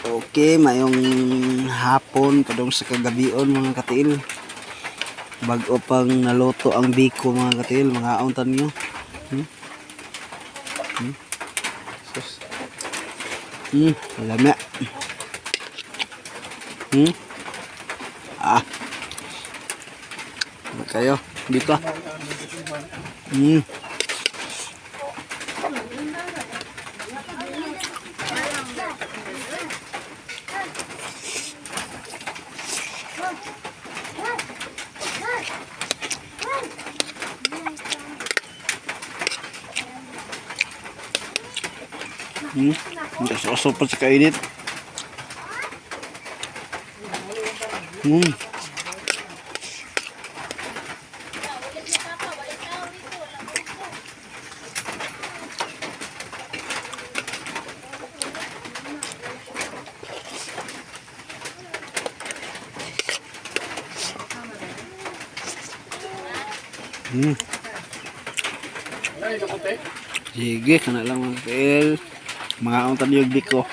Okay, mayong hapon padung sa kagabion, mga katiil. Bag-o pang naluto ang biko, mga katiil, mga untan nyo. Sus. Lami. Ah. Ano kayo? Biko. Uso pa sa kainit. Sige, kana lang, mga kael. Mga untan yung biko.